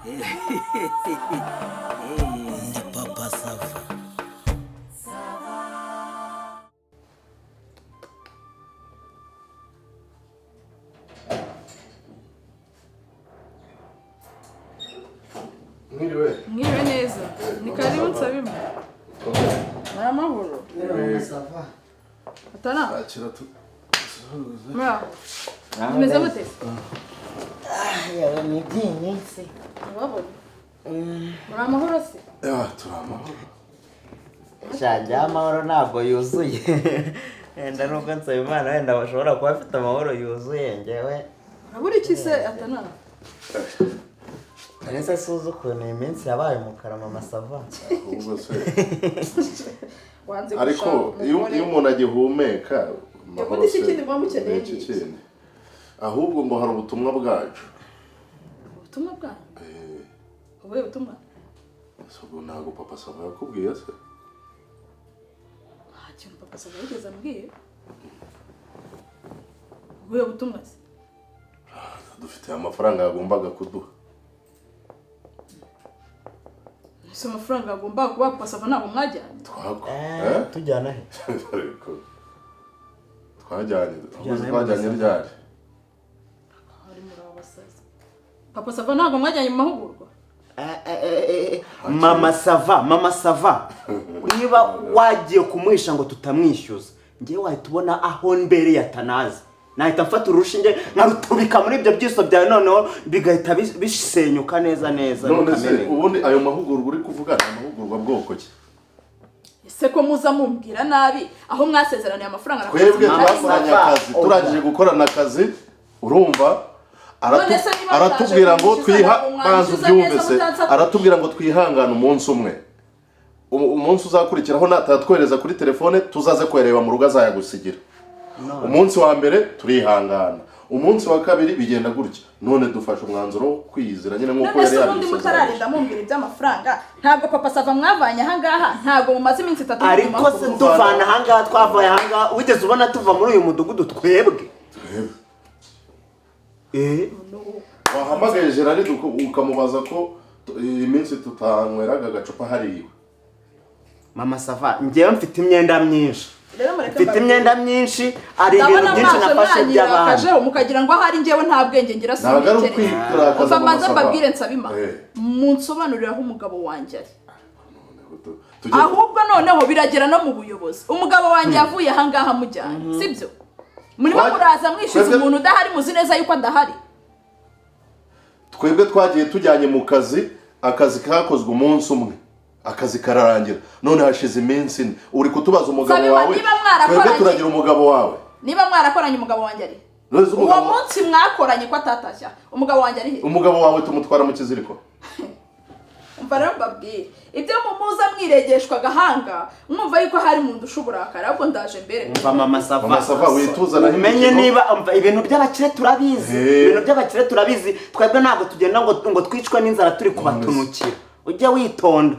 Ndi Papa Sava. Mwiriwe. Mwiriwe neza, ni karibu nsabima. Muri amahoro? Sava. Atana. Akira tu. Muraho, mumeze mute? Yewe, ni iby'iyi. Urababona muri amahoro se? Ya, turi amahoro. Shanjye amahoro ntabwo yuzuye. Wenda nubwo Nsabimana wenda bashobora kuba afite amahoro yuzuye, ngewe Urabura iki se, Atana? Ese suzi ukuntu iyi minsi yabaye umukara, Mama Sava? Ahubwo se Wanze ariko gushaka iyo umugore. iyo umuntu agihumeka amahoro. Ubundi si Se, ikindi muba mukeneye ni iki ni iki? kindi? Ahubwo ngo hari ubutumwa bwacu. Ubutumwa bwanyu? Eh. Ubuhe butumwa? Ese ubwo ntabwo Papa Sava yakubwiye se? Nta kintu Papa Sava yigeze ambwiye. Ubuhe butumwa se? Dufite amafaranga yagombaga kuduha. Ese amafaranga agomba kuba Papa Sava ntabwo mwajyanye? Twako Eh, tujyana he? Ariko twajyanye ahubwo Tujyana he, twajyanye Mama Sava? ryari? Hari muri aba basazi. Papa Sava, ntabwo mwajyanye mu mahugurwa? Eh, eh, eh, eh, Mama Sava, Mama Sava, niba wagiye kumuhisha ngo tutamwishyuza, ngewe wahita ubona aho mbere yatanazi nahita mfata urushinge nkarutubika muri ibyo byiso byawe, noneho bigahita bisenyuka neza neza, None se bikameneka. ubundi ayo mahugurwa uri kuvuga ni amahugurwa bwoko ki? Ese ko muza mumbwira nabi, aho mwasezeraniye amafaranga na Twebwe Mama twakoranye Sava, akazi, oya. turangije gukorana akazi, urumva, None se niba aratubwira mutaje ngo kumwishyuza, twiha ntabwo banza mwanishyuza ubyumve neza se. mutansa- Aratubwira ngo twihangane umunsi umwe. Umunsi uzakurikiraho natayatwohereza kuri telefone, tuzaze kuyareba mu rugo azayagusigira. Umunsi wa mbere turihangana, umunsi wa kabiri bigenda gutya, none dufashe umwanzuro wo kwiyizira nyine nk'uko None yari se ubundi yabisezeranyije. mutararinda mumbwira iby'amafaranga, ntabwo Papa Sava mwavanye ahangaha? Ntabwo mumaze iminsi 3 muri mu Ariko se mahugurwa? tuvana ahangaha, twavuye ahangaha, wigeze ubona tuva muri uyu mudugudu twebwe? Eh. Wahamagaye Gerard ukamubaza ko iyi minsi tutanyweraga agacupa hariya. Mama Sava, ngewe mfite imyenda myinshi. Rero mureke Mfite mbabwire. imyenda myinshi, hari ibintu Ndabona byinshi mwaje nafashe by'abandi. mwanyirakajeho mukagira ngo ahari njyewe nta bwenge ngira. Ntabwo ari Sinitekereza. ukwirakaza, Umva, Mama mbanza Sava. mbabwire, Nsabima, Eh. munsobanurire aho umugabo wanjye ari. Tujye Ahubwo noneho biragera no mu buyobozi. Umugabo wanjye yavuye ahangaha mujyanye, sibyo? Murimo muraza mwishyuza umuntu udahari, muzi neza yuko adahari. Twebwe twagiye tujyanye mu kazi, akazi kakozwe umunsi umwe, akazi kararangira, none hashize iminsi 4 uri kutubaza umugabo Nsabima, wawe. niba mwarakoranye- Twebwe turagira umugabo wawe. Niba mwarakoranye, umugabo wanjye ari None se uwo munsi mwakoranye ko atatashya, umugabo wanjye ari he? Umugabo wawe tumutwara mu kiziriko. Umva rero mbabwire, ibyo mumuza mwiregeshwa agahanga, mwumva yuko hari mu ndusha uburakari, ahubwo ndaje mbere. Umva, Mama Sava. Mama Sava, wituzanaho Umenye imikino. niba, umva, ibintu by'abakire turabizi. Eh. Ibintu by'abakire turabizi. Twebwe ntabwo tugenda ngo twicwe n'inzara turi kubatunukira. Ujye witonda,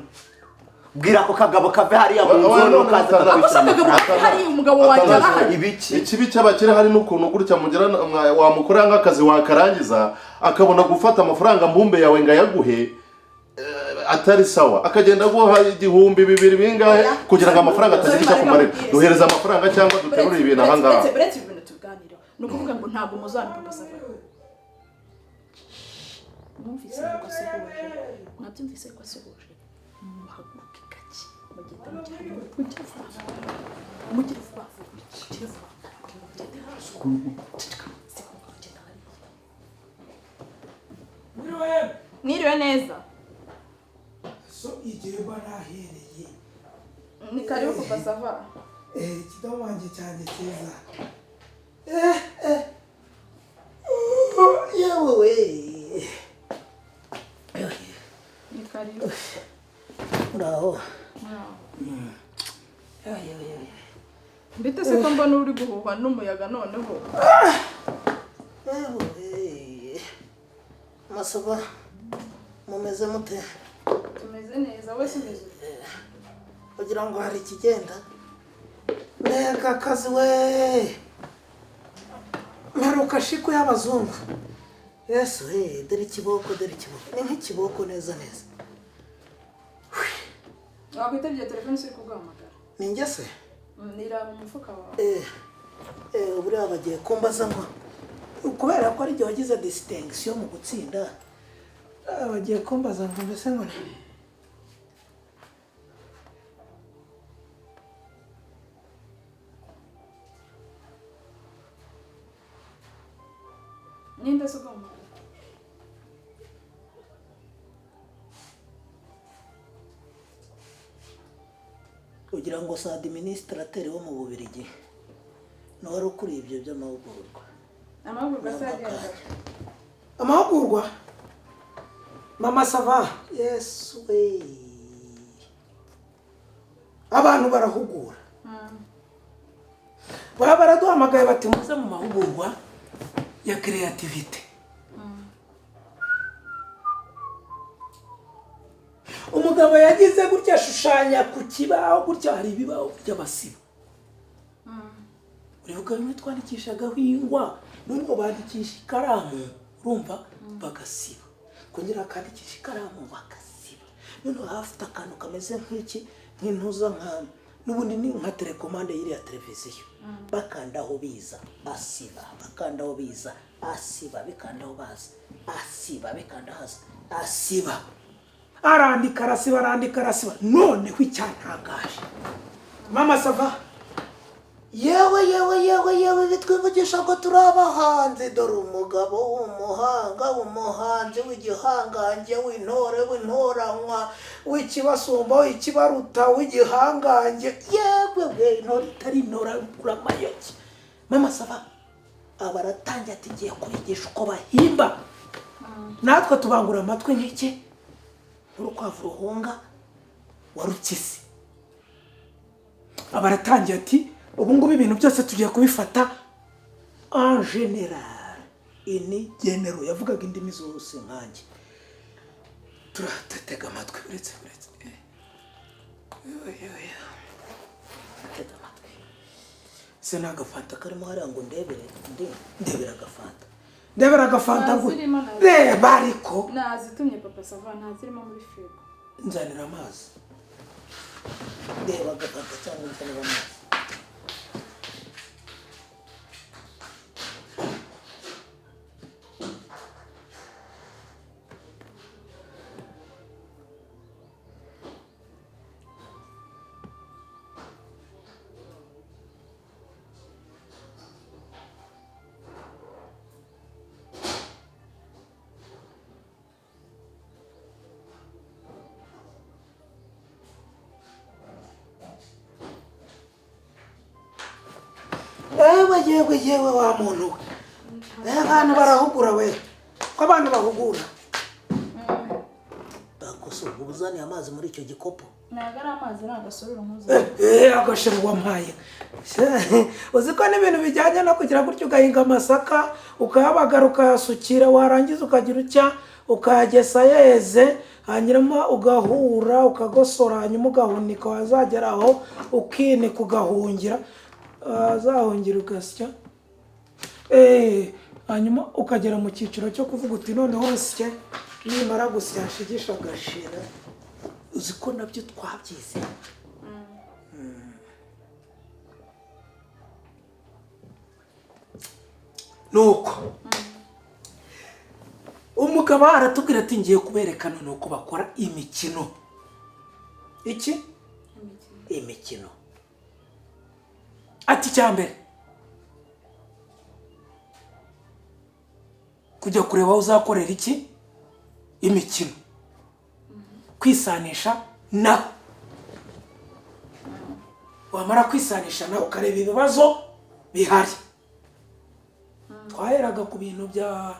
bwira ako kagabo kave hariya mu nzu, noneho kaza Ako se kakwishyura akagabo amafaranga. kave hariya, umugabo wanjye Atanazi. arahari. Ibiki? Ikibi cy'abakire hari n'ukuntu gutya mugira wamukorera nk'akazi, wakarangiza akabona gufata amafaranga mbumbe yawe ngo ayaguhe, atari sawa, akagenda aguha 1000, 2000, bingahe, Oya. kugira ngo amafaranga atagira icyo akumarira. Nsabima, Duhereza amafaranga cyangwa duterure ibintu aha ngaha. Buretse ibi bintu tubiganireho. Ni ukuvuga ngo ntabwo muzana Papa Sava. Mwumvise ko asuhuje? Mwabyumvise ko asuhuje? Muhaguruke gake, mugende mujye hano, mugire vuba vuba, mugire vuba vuba, mugire vuba, mugende hariya. Ceceka, sibuka, mugende hariya. Mwiriwe neza. So igihe mba nahereye. Ni karibu, Papa Sava. Eh, ikidomo wanjye cyanjye cyiza. Yewe we. Ni karibu. Uraho. Mbite se ko mbona uri guhuhwa n'umuyaga noneho? Yewe we. Masaba, mumeze mute? Tumeze neza, wese umeze ute? Kugira ngo hari ikigenda. Mbega akazi we! Mperuka shiku y'abazungu. Yesu he, dore ikiboko, dore ikiboko, ni nk'ikiboko neza neza. Wakwitabye telefone uri kuguhamagara. Ni njye se? Nira mu mufuka wawe. Buriya bagiye kumbaza ngo kubera ko ari igihe wagize distinction mu gutsinda, bagiye kumbaza ngo mbese ngo Ninde se uguhamagara? Kugira ngo sa administrateur wo mu Bubiligi ni wari ukuriye ibyo by'amahugurwa. Amahugurwa se agenda. Amahugurwa mama sava. Yesu we, abantu barahugura, baba baraduhamagaye bati muze mu mahugurwa ya creativity. Umugabo yagize gutya ashushanya ku kibaho gutya, hari ibibaho by'abasibo. Uribuka bimwe twandikishagaho ingwa, noneho bandikisha ikaramu, urumva bagasiba, kongera bakandikisha ikaramu bagasiba. Noneho hafite akantu kameze nk'iki, nk'intuza, nka n'ubundi ni nka telekomande y'iriya televiziyo, bakandaho biza asiba, bakandaho biza asiba, bikandaho baza asiba, bikandaho haza asiba. Arandika arasiba, arandika arasiba. Noneho icyantangaje mama sava, yewe yewe yewe yewe, bitwivugisha ko turi abahanzi. Dore umugabo w'umuhanga, umuhanzi w'igihangange, w'intore, w'intoranywa, w'ikibasumba, w'ikibaruta, w'igihangange, yewe we, intore itari intoragura amayogi. Mama sava aba aratangiye ati ngiye kubigisha uko bahimba. Natwe tubangura amatwi nk'iki urukwavu ruhunga warupyisi. Aba aratangiye ati ubu ngubu ibintu byose tugiye kubifata en general, in general. Yavugaga indimi zose nkanjye. Turatega amatwi, uretse uretse tega amatwi. Se ni agafanta karimo hariya ngo ndebere, ndebera agafanta, ndebera agafanta ngo Ntazirimo nazo. Reba ariko Nazitumye papa sava, ntazirimo muri firigo. Nzanira amazi. Ndeba agafanta cyangwa nzanira amazi. Yewe yewe yewe, wa muntu we, abantu barahugura we, ko abantu bahugura. Bakoso ubuzaniye amazi muri icyo gikopo. Ntabwo ari amazi, ni agasororo nkuzaniye. Agashero wampaye. Uzi ko n'ibintu bijyanye no kugira gutyo, ugahinga amasaka, ukayabagara, ukayasukira, warangiza ukagira utya ukayagesa yeze, hanyuma ugahura, ukagosora, hanyuma ugahunika, wazagera aho ukinika, ugahungira, wazahungira ugasya, hanyuma ukagera mu cyiciro cyo kuvuga uti noneho rusye, nimara gusya nshigisha agashira. Uzi ko nabyo twabyize. Nuko umugabo aratubwira ati ngiye kuberekana nuko bakora imikino. Iki? Imikino. Ati icya mbere kujya kureba aho uzakorera iki? Imikino. Kwisanisha nawe. Wamara kwisanisha nawe ukareba ibibazo bihari. Twaheraga ku bintu bya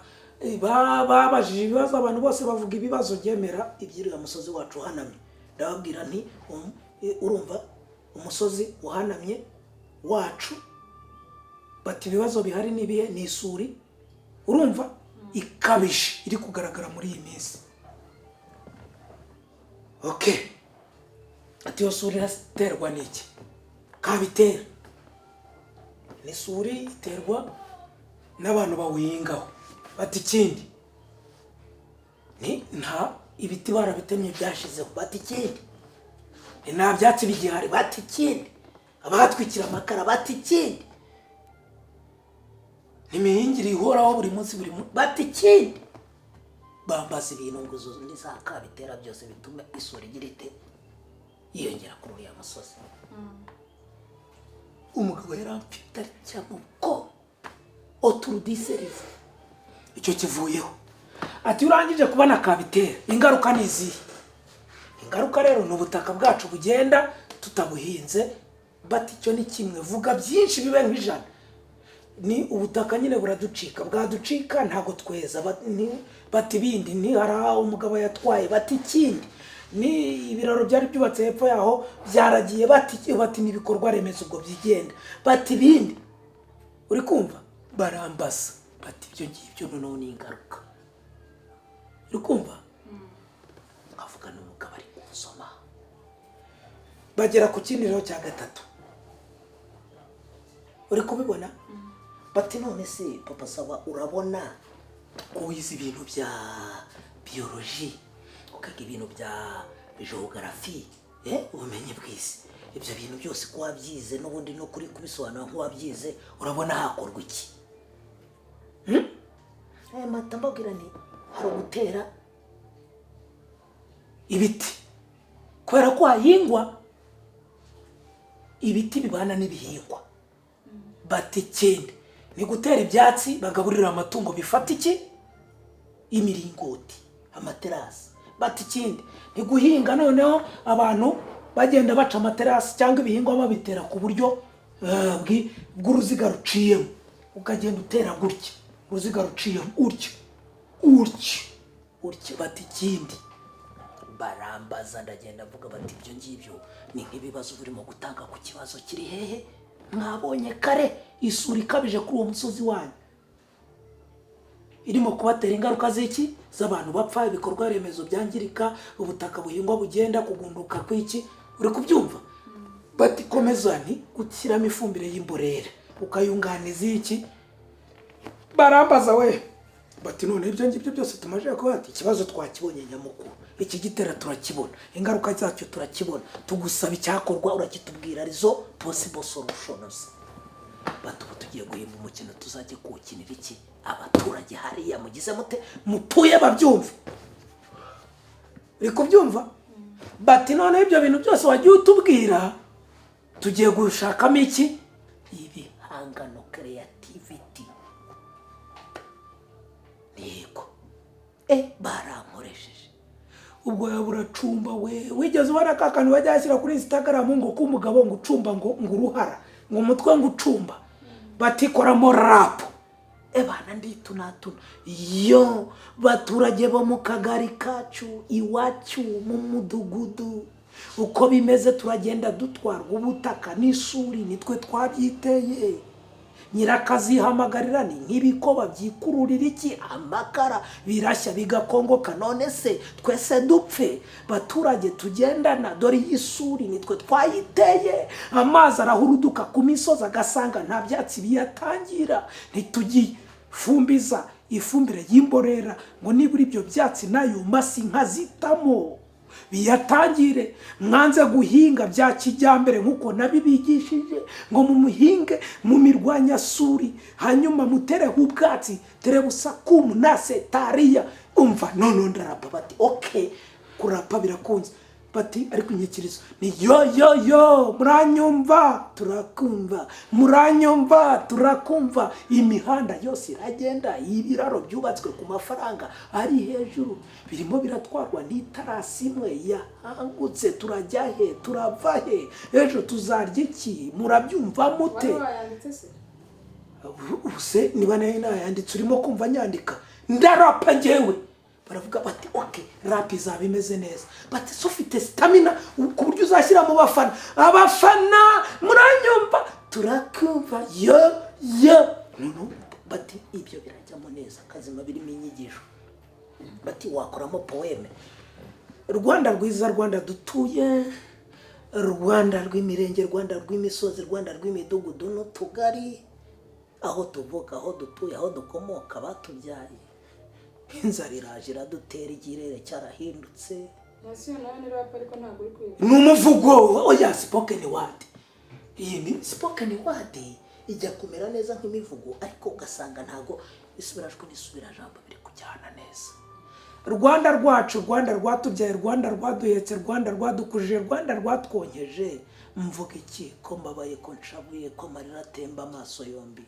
babajije ibibazo, abantu bose bavuga ibibazo byemera iby'uriya musozi wacu uhanamye. Ndababwira nti urumva umusozi uhanamye wacu, bati ibibazo bihari ni ibihe? Ni isuri, urumva ikabije iri kugaragara muri iyi minsi. Okay, ati iyo suri iraterwa n'iki? Kabitera ni isuri iterwa n'abantu bawuhingaho. Bati ikindi Ni nta ibiti barabitemye byashizeho, bati ikindi. Ni nta byatsi bigihari, bati ikindi. Abahatwikira amakara, bati ikindi. N'imihingire ihoraho buri munsi buri munsi, bati ikindi. Bambaza ibintu ngo izo ni za kabitera byose bitume isuri igira ite yiyongera kuri uriya musozi. Umugabo yari amfite atya mu bwonko oturudiserivu. Icyo kivuyeho, ati iyo urangije kubona kabitera, ingaruka ni izihe? Ingaruka rero ni ubutaka bwacu bugenda tutabuhinze. Bati icyo ni kimwe, vuga byinshi bibe nk'ijana. Ni ubutaka nyine buraducika, bwaducika ntabwo tweza. Bati ibindi ni hari aho umugabo yatwaye, bati ikindi ni ibiraro byari byubatse hepfo yaho byaragiye, bati ni ibikorwa remezo ubwo byigenda, bati ibindi. Uri kumva barambaza, bati ibyo ngibyo noneho ni ingaruka. Uri kumva nkavuga n'umugabo ari kunsoma. Bagera ku kindi rero cya gatatu, uri kubibona? Bati none se Papa Sava, urabona ko wize ibintu bya biologie, ukiga ibintu bya géographie, ubumenyi bw'isi, ibyo bintu byose ko wabyize n'ubundi no kuri kubisobanura nk'uwabyize, urabona hakorwa iki? Mpita mbabwira nti hari ugutera ibiti, kubera ko hahingwa ibiti bibana n'ibihingwa. Bati ikindi ni gutera ibyatsi bagaburira amatungo bifata iki imiringoti, amaterasi. Bati ikindi ni guhinga, noneho abantu bagenda baca amaterasi cyangwa ibihingwa babitera ku buryo bw'uruziga ruciyemo, ukagenda utera gutya, uruziga ruciyemo utya utya utya. Bati ikindi, barambaza, ndagenda mvuga. Bati ibyo ngibyo ni nk'ibibazo burimo gutanga ku kibazo kiri hehe mwabonye kare, isuri ikabije kuri uwo musozi wanyu irimo kubatera ingaruka z'iki, z'abantu bapfa, ibikorwa remezo byangirika, ubutaka buhingwa bugenda, kugunduka kw'iki. Uri kubyumva? Bati komeza. Nti gushyiramo ifumbire y'imborera ukayunganiza iki. Barambaza we, bati none ibyo ngibyo byose tumaze kuba, ati ikibazo twakibonye nyamukuru, ikigitera turakibona, ingaruka zacyo turakibona, tugusaba icyakorwa urakitubwira, arizo possible solutions. Bati ubu tugiye guhimba umukino tuzajya kuwukinira iki abaturage hariya mugize mute mutuye babyumve. Uri kubyumva? Bati noneho ibyo bintu byose wagiye utubwira tugiye gushakamo iki, ibihangano, creativity. Yego, barankoresheje ubwo buracumba we. Wigeze ubona ka kantu bajya bashyira kuri Instagram ngo k'umugabo ngo ucumba ngo uruhara ngo umutwe ngo ucumba, batikoramo rap? Ebana nditunatuna yo, baturage bo mu kagari kacu iwacu mu mudugudu, uko bimeze turagenda dutwarwa ubutaka n'isuri, nitwe twabyiteye. Nyirakazihamagarira ni nk'ibikoba byikururira iki amakara, birashya bigakongoka. None se twese dupfe? Baturage tugendana, dore iyi suri nitwe twayiteye. Amazi arahuruduka ku misozi agasanga nta byatsi biyatangira, ntitugifumbiza ifumbire y'imborera ngo nibura ibyo byatsi nayo masi nkazitamo biyatangire. Mwanze guhinga bya kijyambere nk'uko nabibigishije ngo mumuhinge mu mirwanyasuri, hanyuma mutereho ubwatsi terebusakumu na setariya. Umva, none ndarapa. Bati okay, kurapa birakunze. Bati ariko inyikirizo ni yo yo yo, muranyumva turakumva, muranyumva turakumva. Imihanda yose iragenda, ibiraro byubatswe ku mafaranga ari hejuru birimo biratwarwa n'itarasi imwe yahangutse. Turajya he? Turava he? Ejo tuzarya iki? Murabyumva mute? Wari wayanditse se? Ubuse niba nayo nayanditse, urimo kumva nyandika? Ndarapa njyewe. Baravuga bati okay, rap izaba imeze neza. Bati se ufite stamina ku buryo uzashyira mu bafana? Abafana muranyumva turakumva, yo yo. Noneho bati ibyo birajyamo neza kazima, birimo inyigisho. Bati wakoramo poème. Rwanda rwiza, Rwanda dutuye, Rwanda rw'imirenge, Rwanda rw'imisozi, Rwanda rw'imidugudu n'utugari, aho tuvuka, aho dutuye, aho dukomoka, batubyaye. Inzara iraje iradutera, ikirere cyarahindutse. Ese iyo nayo ni rap, ariko ntabwo uri kwiga? Ni umuvugo, oya, spoken word. Iyi ni spoken word, ijya kumera neza nk'imivugo, ariko ugasanga ntago isubirajwi n'isubirajambo biri kujyana neza. Rwanda rwacu, Rwanda rwatubyaye, Rwanda rwaduhetse, Rwanda rwadukujije, Rwanda rwatwonkeje, mvuga iki ko mbabaye, ko nshavuye, ko amarira atemba amaso yombi?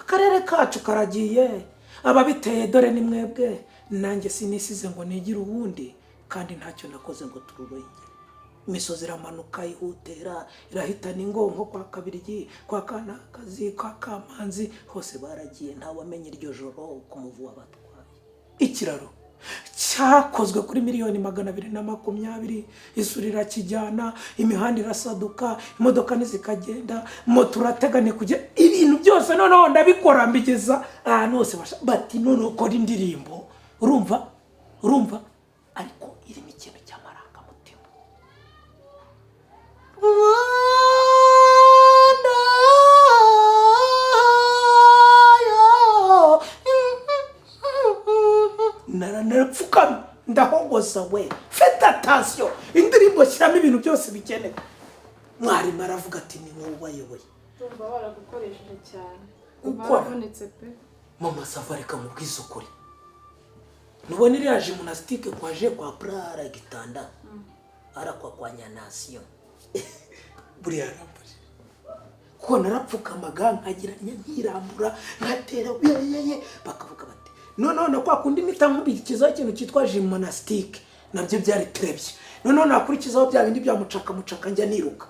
Akarere kacu karagiye, ababiteye dore ni mwebwe. Nanjye sinisize ngo nigire uwundi, kandi ntacyo nakoze ngo tururenge. Imisozi iramanuka ihutera, irahitana ingo nko kwa Kabirigi, kwa Kanakazi, kwa Kamanzi, hose baragiye, ntawamenya iryo joro ku muvu wabatwaye. Ikiraro cyakozwe kuri miliyoni 220, isuri irakijyana, imihanda irasaduka, imodoka ntizikagenda, moto urateganya kujya, ibintu byose. Noneho ndabikora, mbigeza ahantu hose, bati noneho ukora indirimbo. Urumva, ariko irimo ikintu cy'amarangamutima. Rwanda yo. Narapfukamye, ndahogoza we. Faites attention, indirimbo shyiramo ibintu byose bikenewe. Mwarimu aravuga ati: "Ni wowe ubayoboye." Ndumva baragukoresheje cyane. Ndumva Gukora. waravunitse pe. Mama Sava, reka mubwize ukuri. Nubona iriya gymnastique kwaje kwa prara gitanda arakwa kwa nyanasiyo, buriya yaramfashije, kuko narapfukamaga nkagira nkirambura, nkatera yeye, bakavuga bati noneho na kwa kundi mpita nkubirikizaho ikintu cyitwa gymnastique, nabyo byari terebye. Noneho nakurikizaho bya bindi bya mucaka mucaka, njya niruka.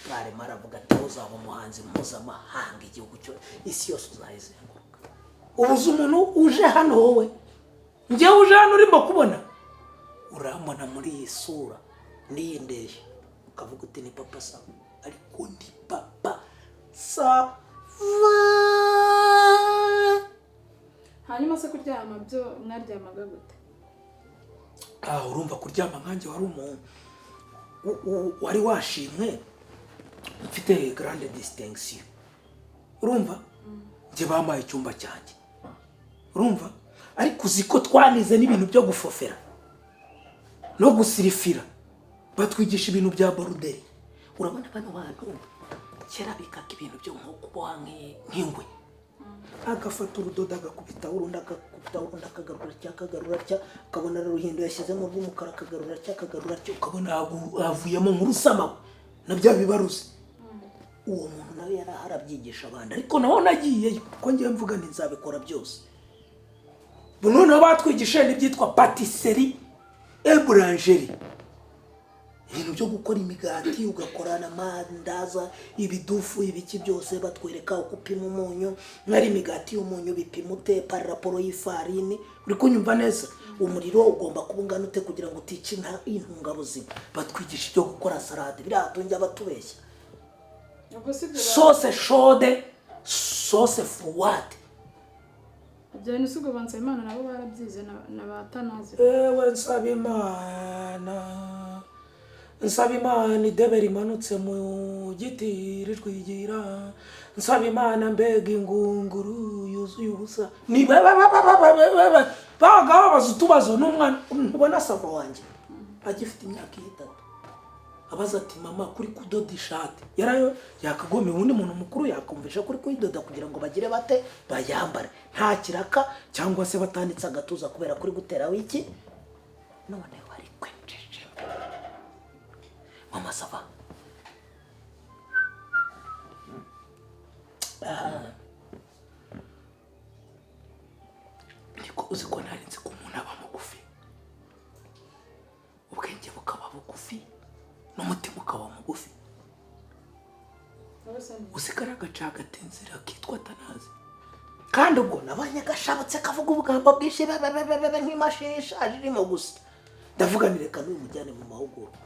Mwarimu aravuga ati: "Uzaba umuhanzi mpuzamahanga, igihugu cyo, isi yose uzayizenguruka." Ubu uzi umuntu uje hano? Wowe, njyewe uje hano, urimo kubona, urambona muri iyi sura n'iyi ndeshyo, ukavuga uti ni Papa Sava, ariko ndi Papa Sava. Hanyuma se kuryama byo mwaryamaga gute? Ah, urumva kuryama nkanjye wari umuntu wari washimwe, mfite grande distinction, urumva njye bampaye icyumba cyanjye, urumva? Ariko uzi ko twanize n'ibintu byo gufofera no gusirifira, batwigisha ibintu bya boruderi. Urabona bano bantu kera bikaga ibintu byo nko kuboha nk'ingwe, agafata urudodo agakubitaho urundi, agakubitaho urundi, akagarura atya, akagarura atya, akabona uruhindo yashyizemo rw'umukara, akagarura atya, akagarura atya, ukabona havuyemo nk'urusamawe na bya bibaruzi. Uwo muntu nawe yari ahari abyigisha abandi, ariko naho nagiyeyo ko ngewe mvuga nti nzabikora byose. Ubu noneho batwigishije n'ibyitwa pâtisserie et boulangerie. Ibintu byo gukora imigati, ugakora n'amandaza, ibidufu, ibiki byose. Batwereka uko upima umunyu, mwari imigati y'umunyu bipima ute par rapport y'ifarini, Uri kunyumva neza? Umuriro ugomba kuba ungana ute kugira ngo utica intungabuzima. Batwigisha ibyo gukora salade, biriya tunjya batubeshya. Ubwo si ibyo Sauce chaude, sauce froide. Ibyo bintu si ubwo ba Nsabimana nabo barabyize na ba Tanazi? Ewe Nsabimana, Nsabimana, idebe rimanutse mu giti rijwigira. Nsabimana, mbega ingunguru yuzuye ubusa! Ni babaga babaza utubazo n'umwana. Ntubona Sava wanjye agifite imyaka 3 abaza ati: "Mama, kuri kudoda ishati?" Yarayo yakagomeye undi muntu mukuru yakumvisha kuri kuyidoda kugira ngo bagire bate? Bayambare nta kiraka, cyangwa se batanditse agatuza kubera kuri gutera wiki. None wari kwenjeje, Mama Sava. Niko uzi ko ntari nzi ko umuntu aba mugufi, ubwenge bukaba bugufi n'umutima ukaba mugufi? Wowe se ni Uzi ko ari agacagata inzira kitwa Tanazi? Kandi ubwo nabonye gashabutse, kavuga ubugambo bwinshi bebebebebe nk'imashini ishaje irimo gusa. Ndavuga ni reka n'uyu mujyane mu mahugurwa.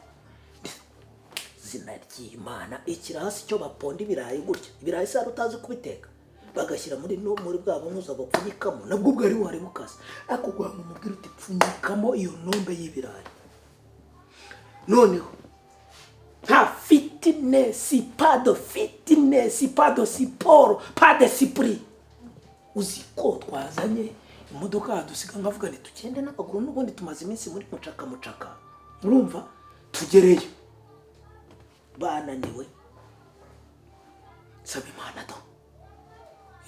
Zina ry'Imana, ikira hasi icyo baponda ibirayi gutya. Ibirayi se hari utazi kubiteka? Bagashyira muri no muri bwa bunuza bapfunyikamo, nabwo bwari buhari bukase, ariko guhanga umubwira uti pfunyikamo iyo nombe y'ibirayi. Noneho nta fitness, pas de fitness, pas de siporo, pas d'esprit. Uzi ko twazanye Imodoka yadusiga, nkavuga nti tugende n'amaguru, n'ubundi tumaze iminsi muri mucaka mucaka. Urumva, tugereyo bananiwe. Nsaba Imana do,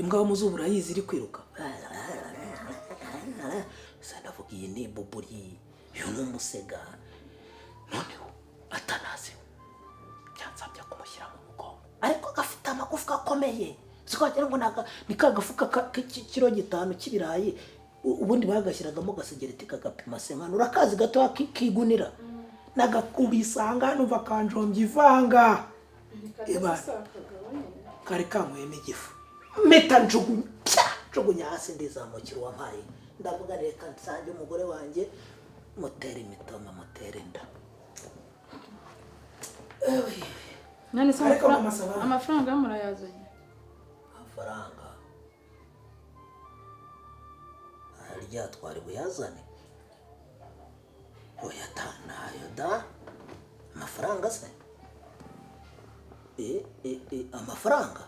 imbwa yo mu zuba urayizi, iri kwiruka. Gusa ndavuga, iyi ni buburi, uyu ni umusega. Noneho Atanazi byansabye kumushyira mu mugongo, ariko gafite amagufwa akomeye, siko wagira ngo ni ka gafuka k'ikiro 5 cy'ibirayi. Ubundi bagashyiragamo gasegereti kagapima senkani, urakazi gatoya k'igunira, nagakubisanga numva kanjombye ivanga. Eba. Kari kanyweyemo igifu, mpita njugunya, pya, njugunya hasi, ndizamukira uwampaye. Ndavuga, reka nsange umugore wanjye, mutere imitoma, mutere inda. None se Ariko mama Sava. amafaranga murayazanye? Amafaranga harya twari buyazane? Oya da, ntayo da. Amafaranga se? E, e, e, amafaranga.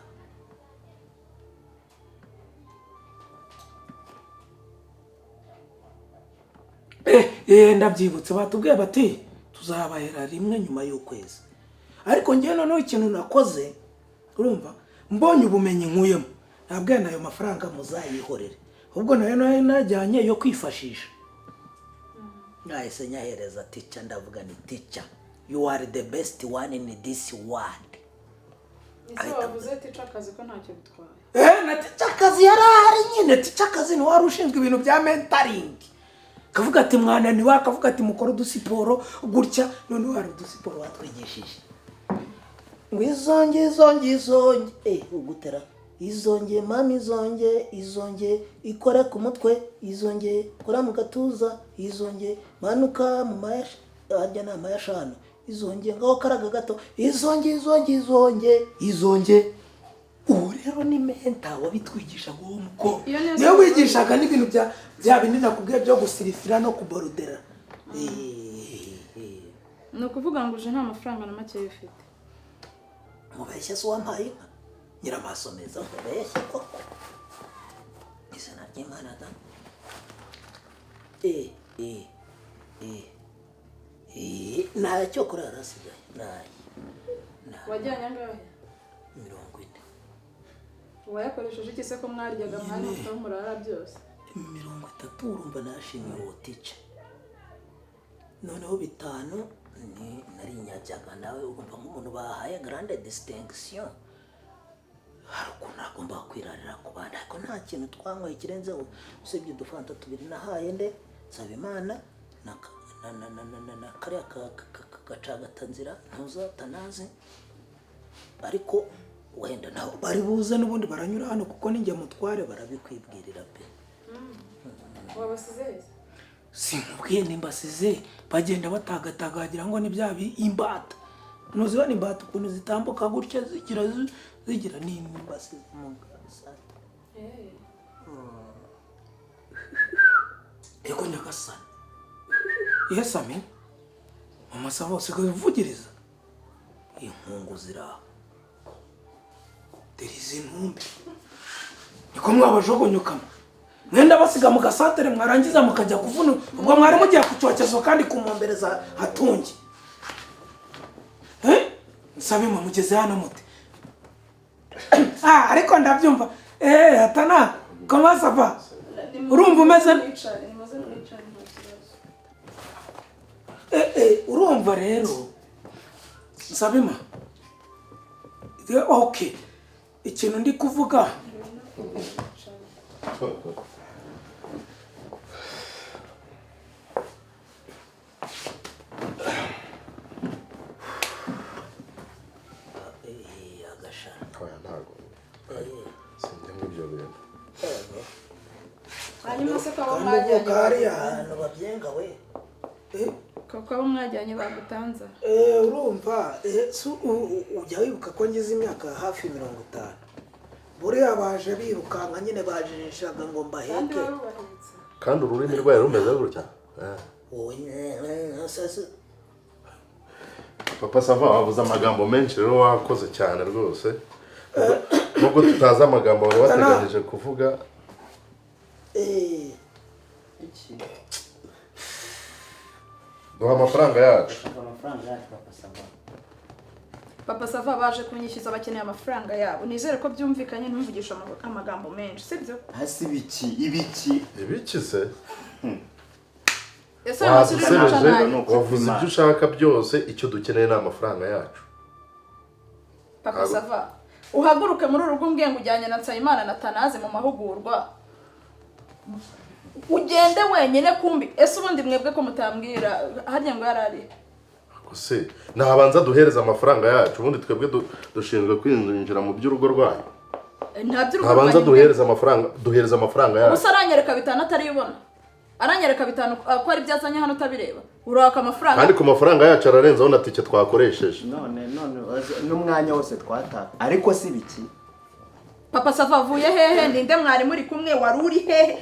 Ndabyibutse, batubwiye bati tuzabahera rimwe nyuma y'ukwezi. Ariko ngewe noneho ikintu nakoze, urumva, mbonye ubumenyi nkuyemo, nabwiye nayo mafaranga muzayihorere, ahubwo nayo najyanye yo kwifashisha. Nahise nyahereza tica, ndavuga ni "Teacher, you are the best one in this world." Ese wavuze tica akazi ko ntacyo bitwaye? Na tica akazi yari ahari nyine. Tica akazi ni wari ushinzwe ibintu bya mentoring, akavuga ati mwananiwe, akavuga ati mukore udusiporo gutya. Noneho hari udusiporo watwigishije ngo izonge, izonge, izonge, ugutera izonge, mama, izonge, izonge, ikore ku mutwe, izonge, kora mu gatuza, izonge, manuka mu mayasha, harya ni amayashanu, izonge, ngaho karaga gato, izonge, izonge, izonge, izonge. Uwo rero ni mentor wabitwigishaga, uwo mukobwa. Iyo niyo Niwe siporo. wigishaga n'ibintu bya bindi nakubwiye byo gusirifira no kuborudera. Ni ukuvuga ngo uje nta mafaranga na make ufite? Mubeshye se uwampaye inka nyiramaso meza? Mubeshye koko? Izina ry'Imana da. E e e e, ntacyo kuri harasigaye, nayo. Wajyanye angahe? 40. Wayakoresheje iki se, ko mwaryaga, mwari mufite aho murara byose? 30, urumva, nashimiye uwo tica, noneho 5 ni nari nyajyaga nawe. Urumva, nk'umuntu bahaye grande distinction, hari ukuntu agomba kwirarira ku bandi. Ariko nta kintu twanyweye kirenzeho usibye udufanta tubiri nahaye nde, Nsabimana na na na na na na na kariya gacagatanzira ntuza Tanazi. Ariko wenda nawe Bari buze n'ubundi, baranyura hano kuko ninjye mutware. Barabikwibwirira pe. Wabasize heza? Sinkubwiye nimbasize bagenda batagataga, wagira ngo ni bya imbata. Ntuzibona imbata ukuntu zitambuka gutya, zigira Nimbasize mu gasata. Ego nyagasani, yesami, mama Sava, usigaye uvugiriza Inkungu ziraho. Dore izi ntumbi, niko mwabajogonyokamo, mwenda basiga mu gasantere, mwarangiza mukajya kuvuna. Ubwo mwari mugiye ku cyokezo kandi kumombereza hatungi. Nsabima, mugeze hano mute? Ah, ariko ndabyumva. Atana, comment ça va? Urumva umeze Mwicare, nimuze mwicare, nta kibazo. Urumva rero Nsabima, okay, ikintu ndi kuvuga. Mwicare. Agashara. Oya, ntabwo sinjya muri ibyo bintu. Hanyuma se ko abo Kandi mwajyanye uvuka hariya. Ahantu babyenga we. Ko abo mwajyanye bagutanza? Urumva, ujya wibuka ko ngize imyaka hafi 50. Buriya baje birukanka nyine, bajinishaga ngo Kandi mbaheke. wari ubahetse. Kandi ururimi rwayo rumeze gutya. Wowe sasa. Papa Sava, wavuze amagambo menshi rero, wakoze cyane rwose. Nubwo tutazi amagambo wari wateganyije kuvuga. Ibiki? Duha amafaranga yacu. Shaka amafaranga yacu, Papa Sava. Papa Sava, baje kunyishyuza, bakeneye amafaranga yabo. Nizere ko byumvikanye, ntumvugishe amagambo menshi, sibyo? Hasi ibiki, ibiki? Ibiki se? Ese ayo masuri Wadusebeje. muca nayo? Wavuze ibyo ushaka byose, icyo dukeneye ni amafaranga yacu. Papa Sava, uhaguruke muri uru rugo umbwiye ngo ujyanye na Nsabimana na Tanazi mu mahugurwa, ugende wenyine. Kumbi ese ubundi mwebwe ko mutambwira harya ngo yari ari? Se nabanza duhereza amafaranga yacu, ubundi twebwe dushinzwe kwinjira mu by'urugo rwanyu? Nta by'urugo Ntabanza rwanyu. duhereza amafaranga, duhereza amafaranga yacu. Gusa aranyereka 5 ataribona, aranyereka 5 ko ari byo azanye hano utabireba, uraka amafaranga. Kandi ku mafaranga yacu ararenzaho na tike twakoresheje. None n'umwanya wose twataka, ariko si ibiki? Papa Sava, avuye hehe? Ninde mwari muri kumwe? Wari uri hehe?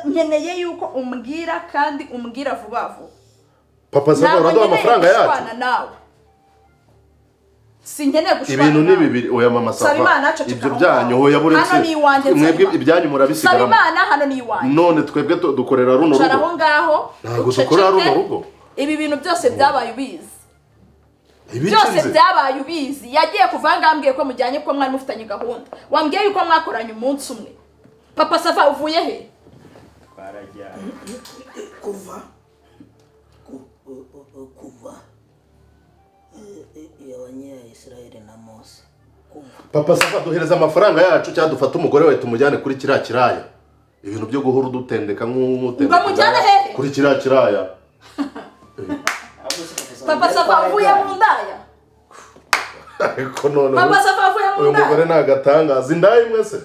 Nkeneye yuko umbwira kandi umbwira vuba vuba. Papa Sava, Ntabwo uraduha nkeneye amafaranga yacu. gushwana nawe, sinkeneye gushwana Ibintu ni nawe. bibiri. Oya mama Sava, Nsabimana, ceceka ibyo aho byanyu, ngaho. oya, buretse. Hano ni iwanjye, Mwebwe Nsabimana. ibyanyu murabisigaramo. Nsabimana, hano ni iwanjye. None twebwe dukorera runo Icara rugo? aho ngaho. Ntabwo Uceceke. dukorera runo rugo. Ibi bintu byose byabaye ubizi. Ibiki? Byose Nzi? byabaye ubizi. Yagiye kuva aha ngaha ambwiye ko mujyanye, ko mwari mufitanye gahunda. Wambwiye yuko mwakoranye umunsi umwe. Papa Sava, uvuye he? Twarajyanye. Kuva abanyayisiraheli na Mose, kuva. Papa Sava, duhereza amafaranga yacu cyangwa dufate umugore wawe tumujyane kuri kiriya kiraya. Ibintu byo guhora udutendeka nk'umutendeka. Ngo mujyane hehe? Kuri kiriya kiraya. Papa Sava, uvuye mu ndaya? Ariko none Papa Sava, avuye mu uyu mugore ndaya? ni agatangaza. Indaya imwe se?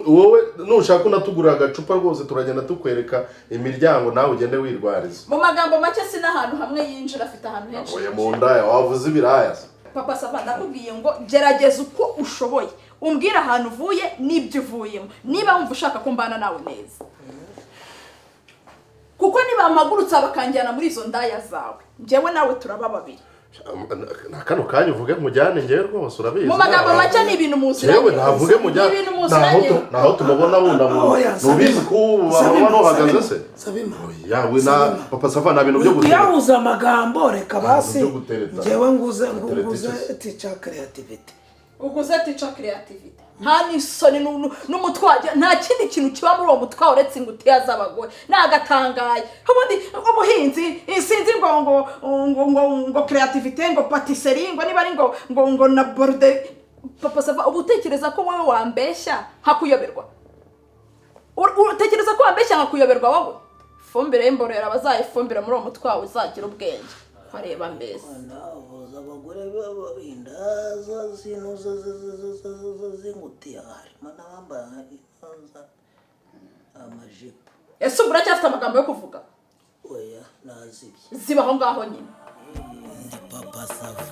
Wowe nushaka unatugurira agacupa rwose, turagenda tukwereka imiryango, nawe ugende wirwariza. Mu magambo make, si n'ahantu hamwe yinjira, afite ahantu henshi. Oya, mu ndaya wavuze ibiraya se? Papa Sava, ndakubwiye ngo gerageza uko ushoboye umbwire ahantu uvuye n'ibyo uvuyemo, niba wumva ushaka ko mbana nawe neza, kuko nibampagurutsa bakanjyana muri izo ndaya zawe, njyewe nawe turaba babiri. Na kano kanya uvuge mujyane, ngewe rwose urabizi. Mu magambo make, ni ibintu muziranye. Yewe, ntavuge mujyane. Ni ibintu muziranye. Naho tumubona wunamye. Oya, Ntubizi ko ubu babona uhagaze se? Sabima. Oya, we na Papa Sava, nta bintu byo gutereta. Kuyahuza amagambo, reka basi. Byo gutereta. Njyewe nguze Gutereta nguze iki se? Teacher Creativity. Uguze Teacher Creativity. Nta n'isoni n'umutwe, nta kindi kintu kiba muri uwo mutwe uretse ingutiya z'abagore. Nagatangaye. Ubundi ubuhinzi, sinzi ngo creativity, ngo patisserie, ngo niba ari ngo na borde. Papa Sava, uba utekereza ko wowe wambeshya nkakuyoberwa? Utekereza ko wambeshya nkakuyoberwa wowe? Ifumbire y'imborera bazayifumbira muri uwo mutwe wawe, uzagira ubwenge ko areba mbese. Navuze abagore baba indaza z'inuza z'ingutiya, harimo n'abambaye intuza, amajipo. Ese ubwo uracyafite amagambo yo kuvuga? Oya, nazibye. Ziba aho ngaho nyine. Ndi Papa Sava.